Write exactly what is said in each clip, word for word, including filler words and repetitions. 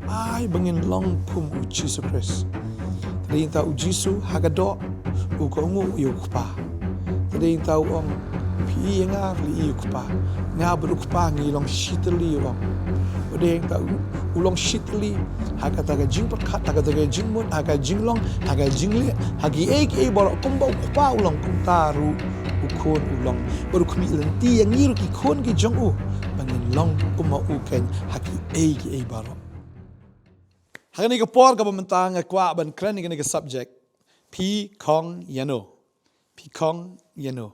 Ai ba ngin long kum u Jisu Khrist. Te dei ta u Jisu ha ka doh u kohnguh ïa u Kpa. Te dei ta u ong, phi ïa nga, phi ïa u Kpa. Nga bad u Kpa ngi long shitylli, u ong. Te dei ta u, u long shitylli ha kata ka jingpyrkhat, ha kata ka jingmut, ha ka jinglong, ha ka jingleh, ha kiei kiei baroh. Kumba u Kpa u long, kumta ruh u Khun u long. Bad u khmih lynti ïa ngi ruh ki khun ki jong u ba ngin long kum ma u keiñ ha kiei kiei baroh. Ha kane ka por kaba mynta nga kwah ban kren ïa kane ka subject. Phi khong ïano? Phi khong ïano?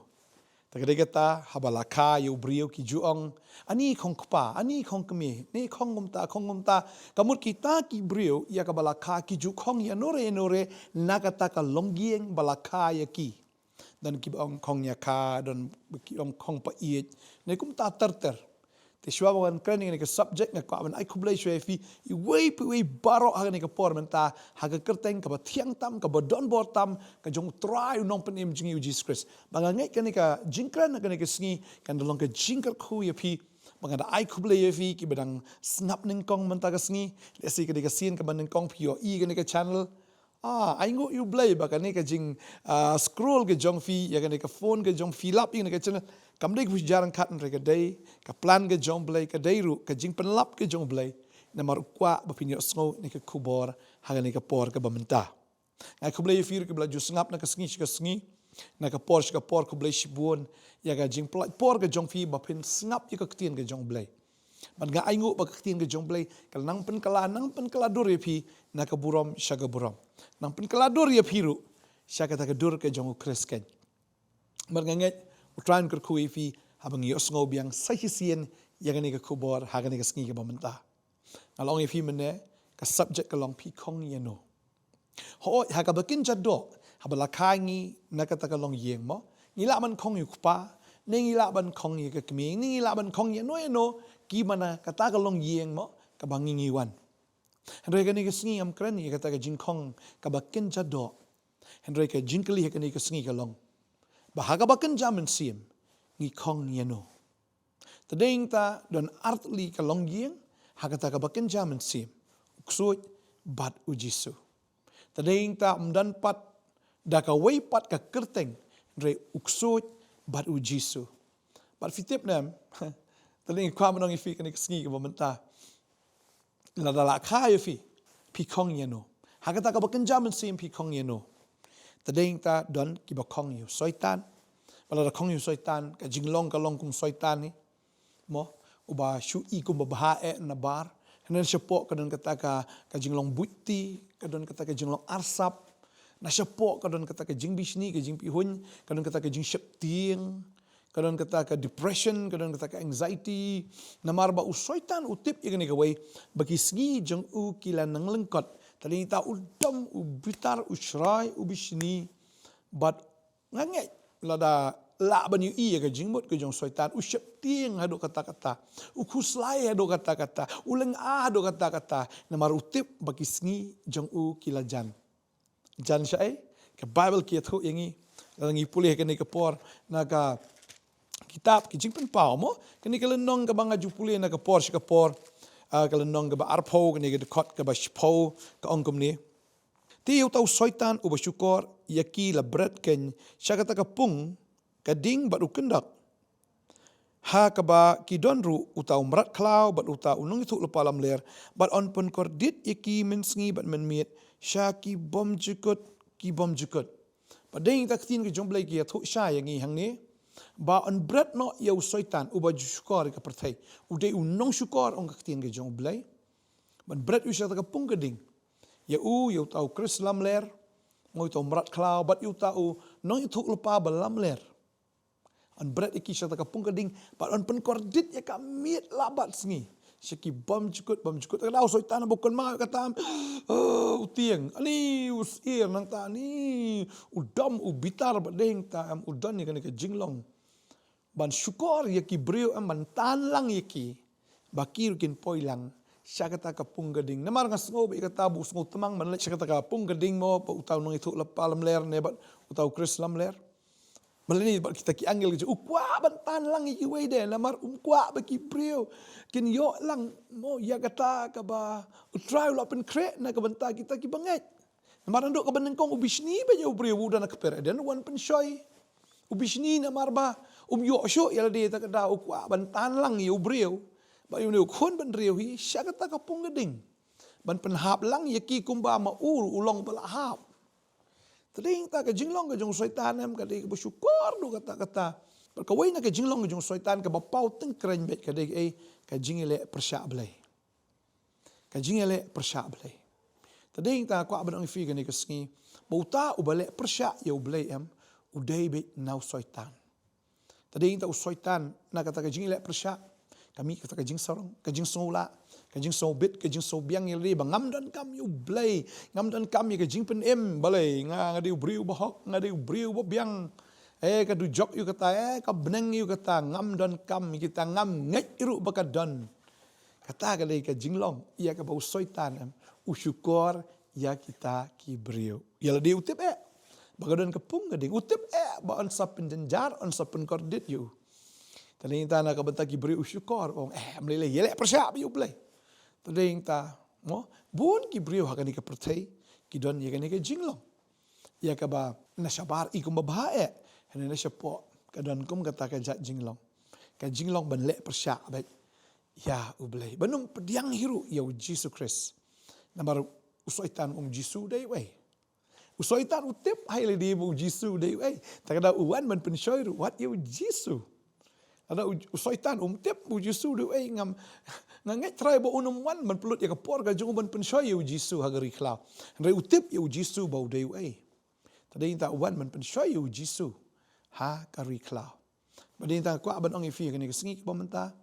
Te ka dei kata, haba la kha ïa u briew ki ju ong, ani khong kpa, ani khong kmie, ne khong kumta, khong kumta. Ka mut kita ki briew ïa kaba la kha ki ju khong ïano re ïano re na kata ka longïing ba la kha ïa ki. Don kiba ong khong ïa kha, don kiba ong khong pa ïeit, ne kumta ter ter. Te shuwa ba ngan kren ïa kane ka subject, nga kwah ban ai khublei shuwa ïa phi iwei pa iwei baroh ha kane ka por mynta, ha ka kyrteng kaba thiang tam, kaba don bor tam ka jong u Trai u Nongpynim jong ngi u Jisu Khrist. Ba nga ngeit kane ka jingkren ha kane ka sngi kan da long ka jingkyrkhu ïa phi. Ba nga da ai khublei ïa phi kiba dang sngap nyngkong mynta ka sngi. Lehse ka dei ka sien kaba nyngkong phi ïohi ïa kane ka channel. Ah, ai nguh ïa u Blei ba kane ka jing, ah, scroll ka jong phi ïa kane ka phone ka jong phi, lap ïa kane ka channel. Kam dei ka pyrshah ryngkat, hynrei ka dei ka plan ka jong u Blei, ka dei ruh ka jingpynlap ka jong u Blei. Namar u kwah ba phin ïohsngew ïa kane ka khubor ha kane ka por kaba mynta. Nga ai khublei ïa phi ruh kiba la ju sngap na ka sngi sha ka sngi, na ka por sha ka por, khublei shibun ïa ka jingpynlait por ka jong phi ba phin sngap ïa ka ktien ka jong u Blei. Bad nga ai nguh ba ka ktien ka jong u Blei ka nang pynkylla, nang pynkylla dur ïa phi na ka burom sha ka burom. Nang pynkylla dur ïa phi ruh sha kata ka dur ka jong u Khrist keiñ. Bad nga ngeit u Trai un kyrkhu ïa phi haba ngi ïohsngew biang sa shisien ïa kane ka khubor ha kane ka sngi kaba mynta. Nga la ong ïa phi mynne, ka subject ka long phi khong ïano. Hooid, ha kaba kynja doh, haba la kha ngi na kata ka longïing mo, ngi lah ban khong ïa u kpa, ne ngi lah ban khong ïa ka kmie, ne ngi lah ban khong ïano ïano kiba na kata ka longïing mo, kaba ngi ngi wan. Hynrei kane ka sngi ngam kren ïa kata ka jingkhong kaba kynja doh. Hynrei ka jingkylli ha kane ka sngi ka long, ba ha kaba kynja mynsiem ngi khong ïano? Te dei ta don artylli ka longïing ha kata kaba kynja mynsiem, u ksuid bad u Jisu. Te dei ta ym don pat da kawei pat ka kyrteng, hynrei u ksuid bad u Jisu. Bad phi tip ne em, te dei kwah ban ong ïa phi kane ka sngi kaba mynta, lada la kha ïa phi, phi khong ïano? Ha kata kaba kynja mynsiem phi khong ïano? Te dei ta don kiba khong ïa u Soitan. Ba lada khong ïa u Soitan, ka jinglong ka long kum u Soitan hi mo, uba shu i kumba bha eh na bar. Hynrei na shapoh ka don kata ka, ka jinglong buitti, ka don kata ka jinglong arsap. Na shapoh ka don kata ka jingbishni, ka jingpihuiñ, ka don kata ka jingsheptieng, ka don kata ka depression, ka don kata ka anxiety. Namar ba u Soitan u tip ïa kane kawei, ba ki sngi jong u ki la nang lyngkot. Te dei ta u dom, u bitar, u shrai, u bishni. Bad nga ngeit lada lah ban ïohi ïa ka jingmut ka jong u Soitan, u sheptieng haduh katta katta, u khuslai haduh katta katta, u lynga haduh katta katta. Namar u tip ba ki sngi jong u ki la jan. Jan shaei? Ka Baibl ka ïathuh ïa ngi, lada ngi pule ha kane ka por na ka kitab Ki Jingpynpaw mo, kane ka lynnong kaba nga ju pule na ka por sha ka por, ah, ka lynnong kaba arphew, kane ka dkhot kaba shiphew, ka ong kumne: Te ïa uta u Soitan uba shukor ïa ki la bret keiñ sha kata ka pung ka ding bad u kyndok, ha kaba ki don ruh uta u mrad khlaw bad uta u nongïathuhlypa lamler, bad yn pynkordit ïa ki mynsngi bad mynmiet sha ki bymjukut ki bymjukut. Bad dei ta ka ktien ka jong u Blei ka ïathuh shai ïa ngi hangne, ba yn bret noh ïa u Soitan uba ju shukor ïa ka pyrthei. U dei u nongshukor, ong ka ktien ka jong u Blei. Ban bret ïa u sha kata ka pung ka ding. Ïa u, ïa uta u Khrist lamler, mo, ïa uta u mrad khlaw, bad ïa uta u nongïathuhlypa ba lamler. Yn bret ïa ki sha kata ka pung ka ding, bad yn pynkordit ïa ka miet la bad sngi sha ki bymjukut bymjukut. Ka dei u Soitan uba kynmaw ïa kata, oh, u tieng, ani u syier, nangta ani u dom, u bitar, bad dei ta em u don ïa kane ka jinglong ban shukor ïa ki briew em, ban tan lang ïa ki, ba ki ruh kin poi lang sha kata ka pung ka ding. Namar nga sngew ba ïa kata ba u sngewtmang ban leit sha kata ka pung ka ding mo, ba uta u nongïathuhlypa lamler ne bad uta u Khrist lamler. Balei? Bad kita ki angel ka jong u kwah ban tan lang ïa kiwei de, namar um kwah ba ki briew kin ïoh lang mo ïa kata kaba U Trai u la pynkhreh na ka bynta kita kiba ngeit. Namar naduh kaba nyngkong u bishni beit ïa u briew, u don ha ka pyrthei, u wan pynshoi. U bishni namar ba um ïoh shuh ïa lade, ta ka daw u kwah ban tan lang ïa u briew, ba ïa une u khun bynriew hi sha kata ka pung ka ding, ban pynhap lang ïa ki kumba ma u, u long ba la hap. Te dei ta ka jinglong ka jong u Soitan em, ka dei kaba shukor duh katta katta. Bad kawei na ka jinglong ka jong u Soitan kaba paw tyngkreiñ beit ka dei kaei? Ka jingïaleh pyrshah Blei. Ka jingïaleh pyrshah Blei. Te dei ta kwah ban ong ïa phi kane ka sngi ba uta uba leh pyrshah ïa u Blei em, u dei beit na u Soitan. Te dei ta u Soitan na kata ka jingïaleh pyrshah. Ka mih kata ka jingsarong, ka jingsngewlah, ka jingsngewbit, ka jingsngewbiang ïa lade ba ngam donkam ïa u Blei, ngam donkam ïa ka jingpynim. Balei? Nga, nga dei u briew ba hok, nga dei u briew ba biang. Eh, ka dujok ïa kata, eh, ka bneng ïa kata, ngam donkam ïa kita, ngam ngeit ruh ba ka don. Kata ka dei ka jinglong ïa kaba u Soitan em, u shukor ïa kita ki briew. Ïa lade u tip eh ba ka don ka pung ka ding, u tip eh ba yn sa pynjynjar, yn sa pynkordit ïa u. Te dei ta na ka bynta ki briew u shukor, u ong, eh, ym lei lei, ïaleh pyrshah beit ïa u Blei. Te dei ta mo, bun ki briew ha kane ka pyrthei ki don ïa kane ka jinglong, ïa kaba na shabar i kumba bha eh, hynrei na shapoh ka don kum kata ka jait jinglong, ka jinglong ban leh pyrshah beit ïa u Blei, ban ym pdiang hi ruh ïa u Jisu Khrist. Namar u Soitan u ong u Jisu u dei uei. U Soitan u tip ha ïa lade ba u Jisu u dei uei, ta ka daw u wan ban pynshoi ruh wat ïa u Jisu. Lada u, u Soitan um tip ba u Jisu u dei uei, ngam, nga ngeit trai ba un ym wan ban pynlut ïa ka por ka jong u ban pynshoi ïa u Jisu ha ka ri khlaw. Hynrei u tip ïa u Jisu ba u dei uei. Te dei ta u wan ban pynshoi ïa u Jisu ha ka ri khlaw. Bad dei ta kwah ban ong ïa phi kane ka sngi kaba mynta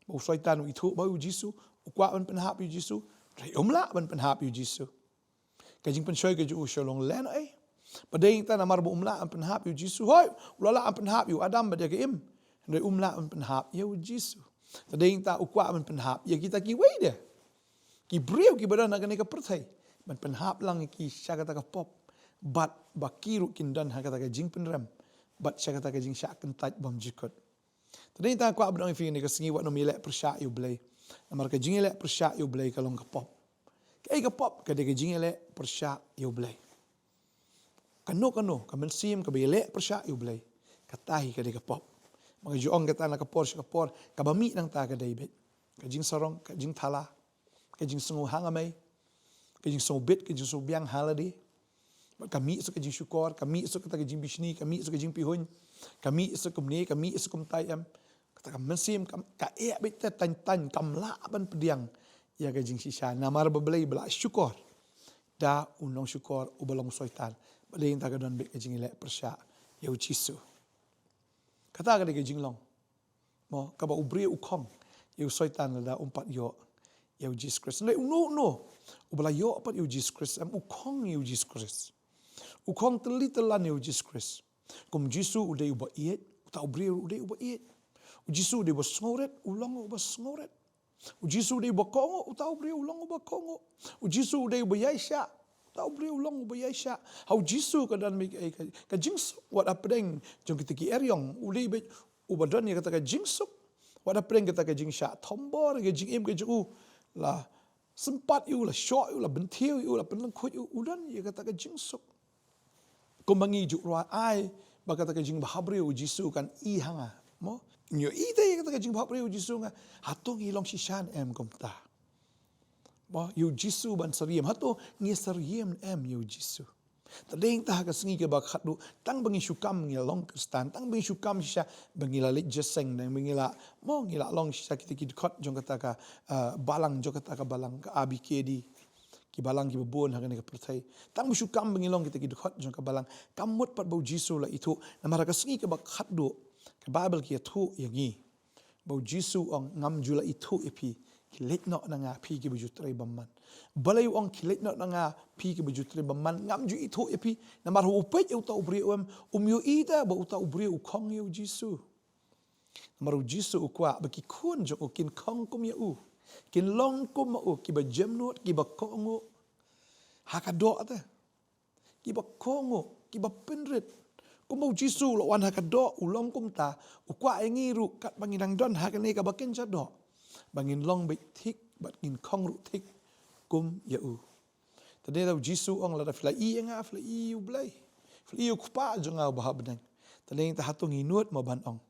ba u Soitan u ithuh ba u Jisu, u kwah ban pynhap ïa u Jisu, hynrei um lah ban pynhap ïa u Jisu. Ka jingpynshoi ka jong u sha long lehnohei. Bad dei ta namar ba um lah ban pynhap ïa u Jisu, hooid u la lah ban pynhap ïa u Adam bad ïa ka Im, hynrei um lah ban pynhap ïa u Jisu. Te dei ta u kwah ban pynhap ïa kita kiwei de, ki briew kiba don ha kane ka pyrthei, ban pynhap lang ïa ki sha kata ka pop, bad ba ki ruh kin don ha kata ka jingpynrem bad sha kata ka jingshah kyntait bymjukut. Te dei ta kwah ban ong ïa phi kane ka sngi wat nym ïaleh pyrshah ïa u Blei. Namar ka jingïaleh pyrshah ïa u Blei ka long ka pop. Kaei ka pop? Ka dei ka jingïaleh pyrshah ïa u Blei. Kano kano ka mynsiem kaba ïaleh pyrshah ïa u Blei, kata hi ka dei ka pop. Ma nga ju ong kata na ka por sha ka por, kaba mih nangta ka dei beit ka jingsarong, ka jingthala, ka jingsngew hangamei, ka jingsngewbit, ka jingsngewbiang ha lade. Bad ka mih sha ka jingshukor, ka mih sha kata ka jingbishni, ka mih sha ka jingpihuiñ, ka mih sha kumne, ka mih sha kumtai em. Kata ka mynsiem ka, ka eh beit te tang tang, kam lah ban pdiang ïa ka jingshisha. Namar ba Blei ba la shukor da u nongshukor uba long u Soitan. Bad dei ta ka don beit ka jingïaleh pyrshah ïa u Jisu. Kata ka dei ka jinglong mo, kaba u briew u khong ïa u Soitan lada um pat ïoh ïa u Jisu Khrist. Hynrei uno uno uba la ïoh pat ïa u Jisu Khrist em, u khong ïa u Jisu Khrist. U khong tylli tyllan ïa u Jisu Khrist. Kum u Jisu u dei uba ïeit, uta u briew u dei uba ïeit. U Jisu u dei uba sngewrit, u long uba sngewrit. U Jisu u dei uba kohnguh, uta u briew u long uba kohnguh. U Jisu u dei uba ïaishah, uta u briew u long uba ïaishah. Ha u Jisu ka don beit ka, ka, ka jingsuk wat hapdeng jong kita ki eriong. U dei beit uba don ïa kata ka jingsuk wat hapdeng kata ka jingshah thombor, ka jingim ka jong u la sympat ïa u, la shoh ïa u, la bynthiew ïa u, la pynlyngkhuid ïa u, u don ïa kata ka jingsuk. Kumba ngi ju rwai ai ba kata ka jingbhabriew u Jisu kan i ha nga mo. Ngi ïohi te ïa kata ka jingbhabriew u Jisu nga, hato ngi long shisha ne em kumta? Mo, ïa u Jisu ban syriem, hato ngi syriem ne em ïa u Jisu? Te dei ta ha ka sngi kaba khatduh, tang ba ngi shu kam ngi la long Khristan, tang ba ngi shu kam shisha ba ngi la leit jingïaseng, tang ba ngi la mo, ngi la long shisha kita ki dkhot jong kata ka, ah, balang, jong kata ka balang ka A B K D. Ki balang kiba bun ha kane ka pyrthei. Tang ba shu kam ba ngi long kita ki dkhot jong ka balang, kam mut pat ba u Jisu la ithuh. Namar ha ka sngi kaba khatduh ka Baibl ka ïathuh ïa ngi ba u Jisu u ong, ngam ju la ithuh ïa phi, khie leit noh na nga phi kiba ju trei bymman. Balei u ong khie leit noh na nga phi kiba ju trei bymman, ngam ju ithuh ïa phi? Namar haba u peit ïa uta u briew em, um ïohi te ba uta u briew u khong ïa u Jisu. Namar u Jisu u kwah ba ki khun jong u kin khong kum ïa u, kin long kum ma u, kiba jemnud, kiba kohnguh ha ka doh te, kiba kohnguh, kiba pynrit. Kumba u Jisu u la wan ha ka doh, u long kumta, u kwah ïa ngi ruh katba ngi dang don ha kane kaba kynja doh, ba ngin long beit thik bad ngin khong ruh thik kum ïa u. Te dei da u Jisu u ong, lada phi la ïohi ïa nga phi la ïohi ïa u Blei, phi la ïohi ïa u Kpa jong nga uba ha bneng. Te dei da, hato ngi nud mo ban ong,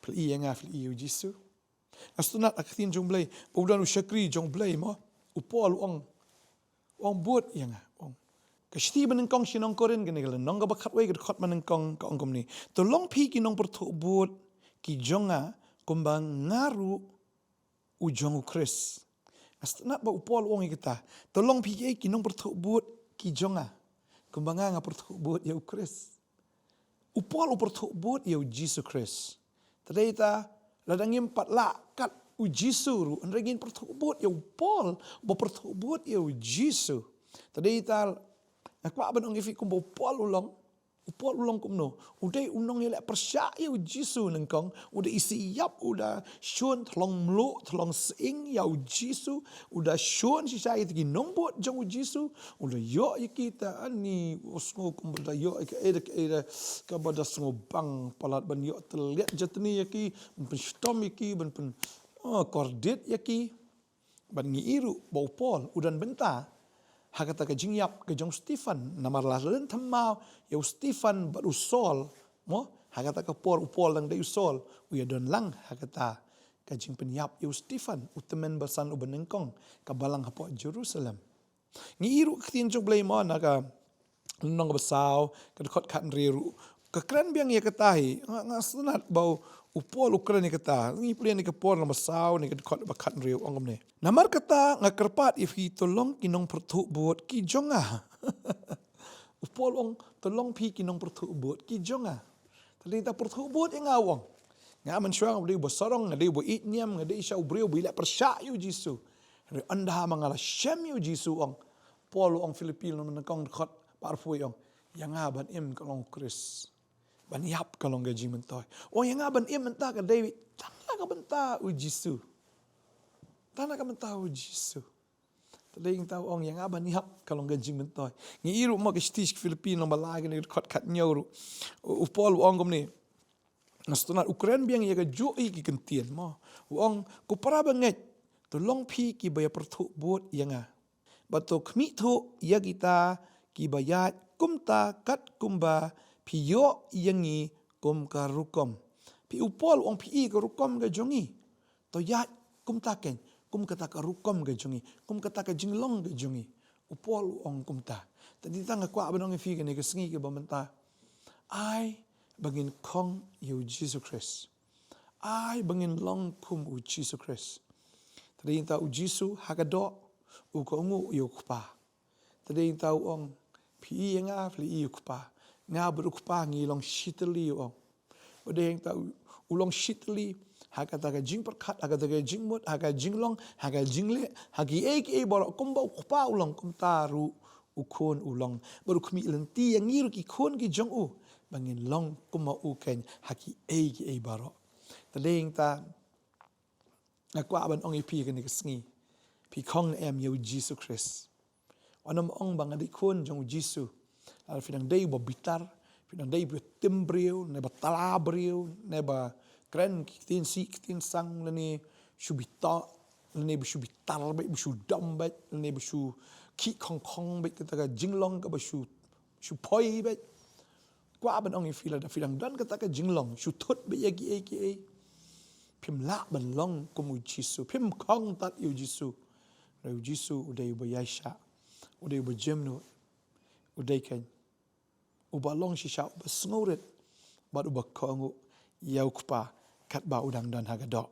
phi la ïohi ïa nga phi la ïohi ïa u Jisu? Nga sngewtynnat ha ka ktien jong u Blei ba u don u shakri jong u Blei mo, u Paul u ong, u ong bud ïa nga, u ong. Ka shithi banyngkong sha ki nong Korinth, kane ka lynnong kaba khatwei, ka dkhot banyngkong, ka ong kumne: To long phi ki nongpyrthuh bud ki jong nga, kumba nga ruh u jong u Khrist. Nga sngewtynnat ba u Paul u ong ïa kata. To long phi ki nongpyrthuh bud ki jong nga, kumba nga nga pyrthuh bud ïa u Khrist. U Paul u pyrthuh bud ïa u Jisu Khrist. Te dei da, lada ngim pat lah kat u Jisu ruh, hynrei ngin pyrthuh bud ïa u Paul ba pyrthuh bud ïa u Jisu. Te dei da, nga kwah ban ong ïa phi kumba u Paul u long. U Paul u long kumno? U dei u nongïaleh pyrshah ïa u Jisu nyngkong. U da isih ïap, u da shun thlong mluh thlong sying ïa u Jisu. U da shun shisha ïa kita ki nongbud jong u Jisu. U da ïoh ïa kita, ani, u sngew kumba da ïoh ïa kaei da kaei da kaba da sngewbang palat, ban ïoh tylliat jatni ïa ki, ban pynshitom ïa ki, ban pyn, oh, kordit ïa ki. Bad ngi ïohi ruh ba u Paul u don bynta ha kata ka jingïap ka jong u Stephen, namar la lynthem maw ïa u Stephen bad u Saul, mo, ha kata ka por u Paul dang dei u Saul, u ïadon lang ha kata ka jingpynïap ïa u Stephen, u tymmen basan uba nyngkong, ka balang hapoh Jerusalem. Ngi ïohi ruh ka ktien jong u Blei mo, na ka lynnong kaba saw, ka dkhot khathynriew ruh ka kren biang ïa kata hi. Nga, nga sngewtynnat ba u Paul u kren ïa kata. Ngi pule na ka por lynnong ba saw, na ka dkhot ba khathynriew, ong kumne: Namar kata nga kyrpad ïa phi, to long ki nongpyrthuh bud ki jong nga. U Paul u ong, to long phi ki nongpyrthuh bud ki jong nga. Te dei da pyrthuh bud ïa nga, u ong. Nga mynshuwa nga dei uba sarong, nga dei uba ïeit niam, nga dei shisha u briew uba ïaleh pyrshah ïa u Jisu. Hynrei ynda ma nga la shem ïa u Jisu, u ong u Paul, u ong Philippi lynnong nyngkong dkhot ba arphew, u ong, ïa nga ban im ka long u Khrist, ban ïap ka long ka jingmyntoi. U ong ïa nga ban im mynta ka dei tang na ka bynta u Jisu. Tang na ka bynta u Jisu. Te dei da u ong ïa nga ban ïap ka long ka jingmyntoi. Ngi ïohi ruh mo ka shithi sha ki Philippi lynnong ba lai, kane ka dkhot khathynñiew ruh. U, u Paul u ong kumne. Nga sngewtynnat u kren biang ïa kajuh hi ki kyntien mo. U ong, ko para bangeit, to long phi kiba ïapyrthuh bud ïa nga. Bad to khmih thuh ïa kita kiba ïaid kumta katkumba phi ïoh ïa ngi kum ka rukom. Phi, u Paul u ong, phi ïohi ka rukom ka jong ngi. To ïaid kumta kein, kum kata ka rukom ka jong ngi, kum kata ka jinglong ka jong ngi. U Paul u ong kumta. Te dei da nga kwah ban ong ïa phi kane ka sngi kaba mynta, ai ba ngin khong ïa u Jisu Khrist. Ai ba ngin long kum u Jisu Khrist. Te dei da u Jisu ha ka doh u kohnguh ïa u Kpa. Te dei da u ong, phi ïohi ïa nga phi la ïohi ïa u Kpa. Nga bad u Kpa ngi long shitylli, u ong. Bad dei da u, u long shitylli ha kata ka jingpyrkhat, ha kata ka jingmut, ha ka jinglong, ha ka jingleh, ha kiei kiei baroh. Kumba u Kpa u long, kumta ruh u Khun u long. Bad u khmih lynti ïa ngi ruh ki khun ki jong u ba ngin long kum ma u kein ha kiei kiei baroh. Te dei da nga kwah ban ong ïa phi kane ka sngi, phi khong ne em ïa u Jisu Khrist? Wat nym ong ba nga dei khun jong u Jisu. Lada phi dang dei uba bitar, phi dang dei uba tim briew, ne ba tala briew, ne ba kren ki ktien sih ktien sang, lane shu bita, lane ba shu bitar beit, ba shu dom beit, lane ba shu khih khong khong beit, kata ka jinglong kaba shu, shu phoi beit. Kwah ban ong ïa phi, lada phi dang don kata ka jinglong shu thut beit ïa kiei kiei, phim lah ban long kum u Jisu, phim khong tad ïa u Jisu. Hynrei u Jisu u dei uba ïaishah, u dei uba jemnud, u dei kein uba long shisha uba sngewrit bad uba kohnguh ïa u Kpa katba u dang don ha ka doh.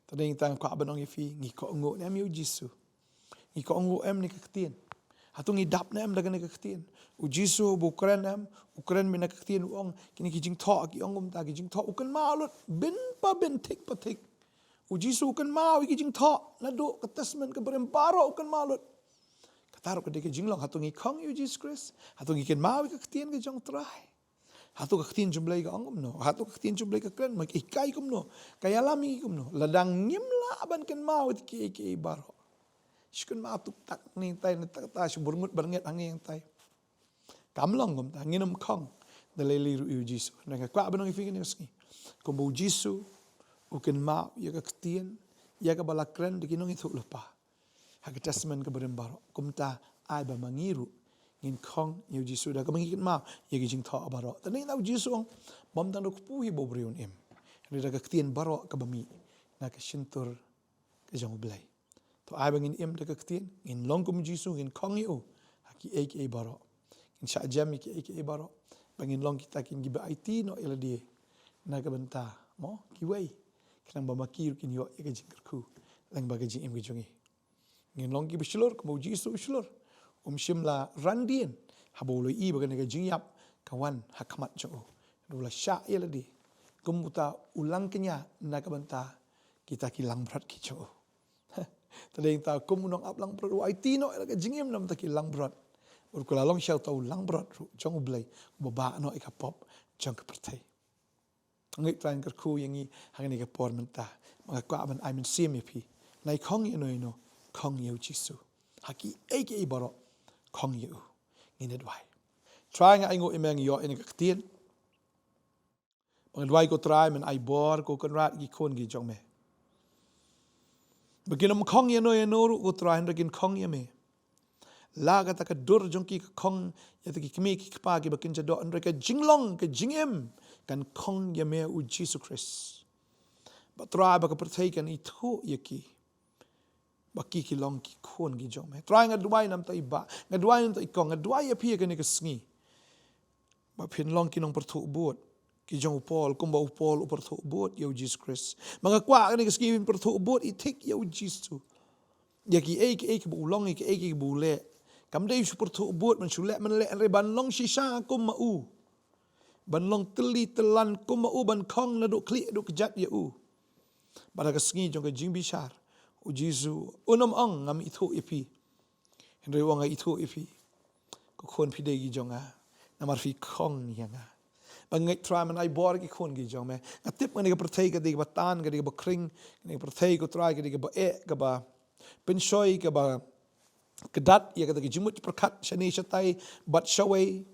Te dei da nga kwah ban ong ïa phi, ngi kohnguh ne em ïa u Jisu? Ngi kohnguh em na ka ktien? Hato ngi dap ne em da kane ka ktien? U Jisu uba u kren em, u kren beit na ka ktien, u ong, kine ki jingthoh ki ong kumta, ki jingthoh u kynmaw lut, bun pa bun, thik pa thik. U Jisu u kynmaw ïa ki jingthoh naduh ka Testament kaba rim baroh, u kynmaw lut. Kata ruh ka dei ka jinglong. Hato ngi khong ïa u Jisu Khrist? Hato ngi kynmaw ïa ka ktien ka jong u Trai? Hato ka ktien jong u Blei ka ong kumno? Hato ka ktien jong u Blei ka kren, ma ka hikai kumno? Ka ïalam ïa ngi kumno? Lada ngim lah ban kynmaw ïa kiei kiei baroh, shu kynmaw tuktak ne tai ne tak ta, shu byrngut byrngit hangne hangtai, kam long kumta, ngin ym khong. Da lei lei ruh ïa u Jisu. Nga kwah ban ong ïa phi kane ka sngi, kumba u Jisu u kynmaw ïa ka ktien ïa kaba la kren da ki nongïathuhlypa ha ka Testament kaba rim baroh, kumta ai ba ma ngi ruh ngin khong ïa u Jisu da kaba ngi kynmaw ïa ki jingthoh baroh. Te ngi na u Jisu u ong, bym tang da u kpu hi ba u briew un im, hynrei da ka ktien baroh kaba mih na ka shyntur ka jong u Blei. To ai ba ngin im da ka ktien, ngin long kum u Jisu, ngin khong ïa u ha kiei kiei baroh, ngin shah jem ïa kiei kiei baroh, ba ngin long kita kin kiba aiti noh ïa lade na ka bynta, mo, kiwei, khnang ba ma ki ruh kin ïoh ïa ka jingkyrkhu lyngba ka jingim ka jong ngi. Ngin long kiba shlur kumba u Jisu u shlur. Um shym la ran dien haba u la ïohi ba kane ka jingïap ka wan ha khmat jong u. U la shah ïa lade kum uta u langkñia na ka bynta kita ki langbrot ki jong u. Te dei ta kum u nongap langbrot u aiti noh ïa ka jingim na ka bynta ki langbrot. Bad u la long sha uta u langbrot ruh jong u Blei, uba bah noh ïa ka pop jong ka pyrthei. Nga ngeit Trai un kyrkhu ïa ngi ha kane ka por mynta. Ba nga kwah ban ai mynsiem ïa phi, nai khong ïa no ïa no, khong ïa u Jisu. Ha kiei kiei baroh khong ïa u. Ngin ïa duwai. Trai, nga ainguh ïa me, nga ïoh ïa kane ka ktien. Ba nga duwai ko Trai men ai bor ko Kynrad ïa ki khun ki jong me, ba kin ym khong ïa no ïa no ruh ko Trai, hynrei kin khong ïa me. La kata ka dur jong ki ka khong ïa kita ki kmie ki kpa kiba kin jadoh, hynrei ka jinglong ka jingim kan khong ïa me u Jisu Khrist. Ba Trai, ba ka pyrthei kan ithuh ïa ki ba ki ki long ki khun ki jong me. Trai, nga duwai namar ta i bah, nga duwai namar ta i kong, nga duwai ïa phi ïa kane ka sngi ba phin long ki nongpyrthuh bud ki jong u Paul, kumba u Paul u pyrthuh bud ïa u Jisu Khrist. Ba nga kwah kane ka sngi phin pyrthuh bud ïa thik ïa u Jisu, ïa kiei kiei kiba u long, ïa kiei kiei kiba u leh. Kam dei shu pyrthuh bud ban shu leh man leh, hynrei ban long shisha kum ma u, ban long tylli tyllan kum ma u, ban khong naduh khlieh haduh kjat ïa u. Bad ha ka sngi jong ka jingbishar, u Jisu un ym ong, ngam ithuh ïa phi. Hynrei u ong, nga ithuh ïa phi, ko khun, phi dei ki jong nga namar phi khong ïa nga. Ba nga ngeit Trai men ai bor ki khun ki jong me. Nga tip kane ka pyrthei ka dei kaba tan, ka dei kaba khring, kane ka pyrthei ko Trai ka dei kaba eh, kaba pynshoi, kaba kdat ïa kata ka jingmut pyrkhat shane shatai bad shawei,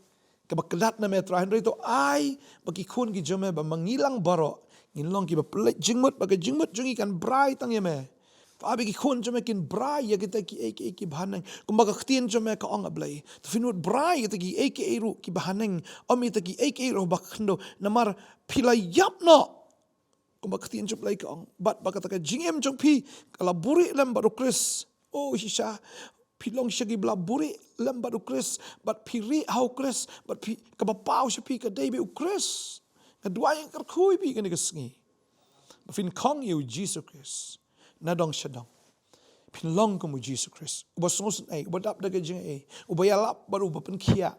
kaba kdat na me Trai. Hynrei to ai ba ki khun ki jong me, ba ma ngi lang baroh ngin long kiba pynleit jingmut, ba ka jingmut jong ngi kan brai tang ïa me. To ai ba ki khun jong me kin brai ïa kita kiei kiei kiba haneng, kumba ka ktien jong me ka ong, A Blei, to phin mut brai ïa kita kiei kiei ruh kiba haneng, ym ïa kita kiei kiei ruh ba khyndew, namar phi la ïap noh, kumba ka ktien jong u Blei ka ong. Bad ba kata ka jingim jong phi ka la buhrieh lem bad u Khrist. O shisha, phi long shisha kiba la buhrieh lem bad u Khrist, bad phi rieh ha u Khrist, bad phi, kaba paw sha phi ka dei bad u Khrist. Nga duwai, nga kyrkhu ïa phi kane ka sngi ba phin khong ïa u Jisu Khrist na dong sha dong. Phin long kum u Jisu Khrist, uba sngewsynei, uba dap da ka jingaiei, uba ïalap bad uba pynkhiah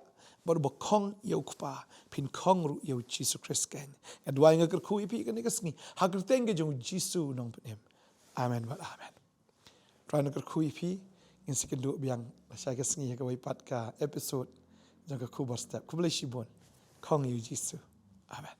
bad uba khong ïa u Kpa. Phin khong ruh ïa u Jisu Khrist keiñ. Nga duwai, nga kyrkhu ïa phi kane ka sngi ha ka kyrteng ka jong u Jisu u Nongpynim. Amen bad amen. Trai un kyrkhu ïa phi. Ngin sa ïakynduh biang lashai ka sngi ha kawei pat ka episode jong ka Khubor Step. Khublei shibun. Khong ïa u Jisu. Amen.